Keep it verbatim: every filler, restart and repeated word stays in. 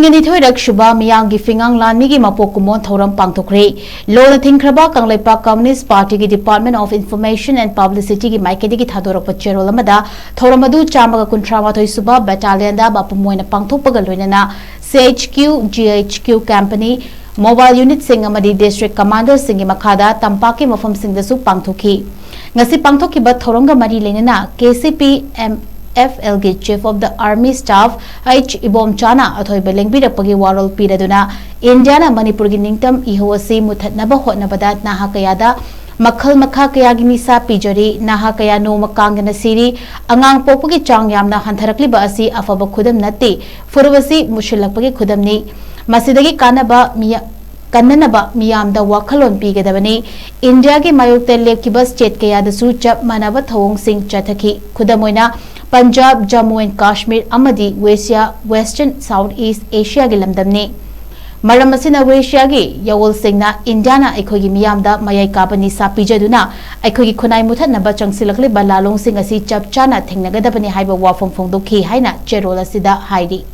ꯅꯤꯊꯣꯏꯔꯛ ꯁꯨꯕ ꯃꯤꯌꯥꯝꯒꯤ ꯐꯤꯉꯥꯡ ꯂꯥꯟꯃꯤꯒꯤ ꯃꯄꯣꯛ ꯀꯨꯝꯑꯣꯟ ꯊꯧꯔꯝ ꯄꯥꯡꯊꯣꯛꯈ꯭ꯔꯦ꯫ ꯂꯣꯅ ꯊꯤꯡꯈ꯭ꯔꯕ ꯀꯪꯂꯩꯄꯥꯛ ꯀꯝꯌꯨꯅꯤꯁ꯭ꯠ ꯄꯥꯔꯇꯤꯒꯤ Department of Information and Publicityꯒꯤ ꯃꯥꯏꯀꯩꯗꯒꯤ ꯊꯥꯗꯣꯔꯛꯄ ꯆꯦꯔꯣꯜ ꯑꯃꯗ ꯊꯧꯔꯝ ꯑꯗꯨ ꯆꯥꯝꯃꯒ ꯀꯨꯟꯊ꯭ꯔꯥ ꯃꯥꯊꯣꯏ ꯁꯨꯕ ꯕꯦꯇꯥꯂꯤꯌꯟꯗ ꯃꯄꯨꯝ ꯑꯣꯏꯅ ꯄꯥꯡꯊꯣꯛꯄꯒ ꯂꯣꯏꯅꯅ C H Q, G H Q company, mobile unitꯁꯤꯡ ꯑꯃꯗꯤ district commanderꯁꯤꯡꯒꯤ ꯃꯈꯥꯗ ꯇꯝꯄꯥꯛꯀꯤ ꯃꯐꯝꯁꯤꯡꯗꯁꯨ ꯄꯥꯡꯊꯣꯛꯈꯤ꯫ ꯉꯁꯤ ꯄꯥꯡꯊꯣꯛꯈꯤꯕ ꯊꯧꯔꯝꯒ ꯃꯔꯤ ꯂꯩꯅꯅ K C P M F Lꯒꯤ Chief of the Army Staff H ꯏꯕꯣꯝꯆꯥꯅ ꯑꯊꯣꯏꯕ ꯂꯦꯡꯕꯤꯔꯛꯄꯒꯤ ꯋꯥꯔꯣꯜ ꯄꯤꯔꯗꯨꯅ ꯏꯟꯗꯤꯌꯥꯅ ꯃꯅꯤꯄꯨꯔꯒꯤ ꯅꯤꯡꯇꯝ ꯏꯍꯧ ꯑꯁꯤ ꯃꯨꯊꯠꯅꯕ ꯍꯣꯠꯅꯕꯗ ꯅꯍꯥ ꯀꯌꯥꯗ ꯃꯈꯜ ꯃꯈꯥ ꯀꯌꯥꯒꯤ ꯅꯤꯁꯥ ꯄꯤꯖꯔꯤ, ꯅꯍꯥ ꯀꯌꯥ ꯅꯣꯡꯃ ꯀꯥꯡꯗꯅ ꯁꯤꯔꯤ, ꯑꯉꯥꯡ ꯄꯣꯛꯄꯒꯤ ꯆꯥꯡ ꯌꯥꯝꯅ ꯍꯟꯊꯔꯛꯂꯤꯕ ꯑꯁꯤ ꯑꯐꯕ ꯈꯨꯗꯝ ꯅꯠꯇꯦ, ꯐꯨꯔꯨꯞ ꯑꯁꯤ ꯃꯨꯁꯤꯜꯂꯛꯄꯒꯤ ꯈꯨꯗꯝꯅꯤ꯫ ꯃꯁꯤꯗꯒꯤ ꯀꯥꯟꯅꯕ ꯃꯤꯌꯥ-, ꯀꯟꯅꯅꯕ ꯃꯤꯌꯥꯝꯗ ꯋꯥꯈꯜꯂꯣꯟ ꯄꯤꯒꯗꯕꯅꯤ꯫ ꯏꯟꯗꯤꯌꯥꯒꯤ ꯃꯥꯌꯣꯛꯇ ꯂꯦꯞꯈꯤꯕ state ꯀꯌꯥꯗꯁꯨ ꯆꯞ ꯃꯥꯟꯅꯕ ꯊꯧꯑꯣꯡꯁꯤꯡ ꯆꯠꯊꯈꯤ꯫ ꯈꯨꯗꯝ ꯑꯣꯏꯅ, ꯄꯟꯖꯥꯕ, ꯖꯝꯃꯨ and ꯀꯥꯁꯃꯤꯔ ꯑꯃꯗꯤ ꯋꯦꯁꯤꯌꯥ, Western South East Asiaꯒꯤ ꯂꯝꯗꯝꯅꯤ꯫ ꯃꯔꯝ ꯑꯁꯤꯅ ꯋꯦꯁꯤꯌꯥꯒꯤ ꯌꯥꯑꯣꯜꯁꯤꯡꯅ ꯏꯟꯗꯤꯌꯥꯅ ꯑꯩꯈꯣꯏꯒꯤ ꯃꯤꯌꯥꯝꯗ ꯃꯌꯥꯏ ꯀꯥꯕ ꯅꯤꯁꯥ ꯄꯤꯖꯗꯨꯅ ꯑꯩꯈꯣꯏꯒꯤ ꯈꯨꯟꯅꯥꯏ ꯃꯨꯊꯠꯅꯕ ꯆꯪꯁꯤꯜꯂꯛꯂꯤꯕ ꯂꯥꯂꯣꯡꯁꯤꯡ ꯑꯁꯤ ꯆꯞ ꯆꯥꯅ ꯊꯦꯡꯅꯒꯗꯕꯅꯤ ꯍꯥꯏꯕ ꯋꯥꯐꯝ ꯐꯣꯡꯗꯣꯛꯈꯤ ꯍꯥꯏꯅ ꯆꯦꯔꯣꯜ ꯑꯁꯤꯗ ꯍꯥꯏꯔꯤ꯫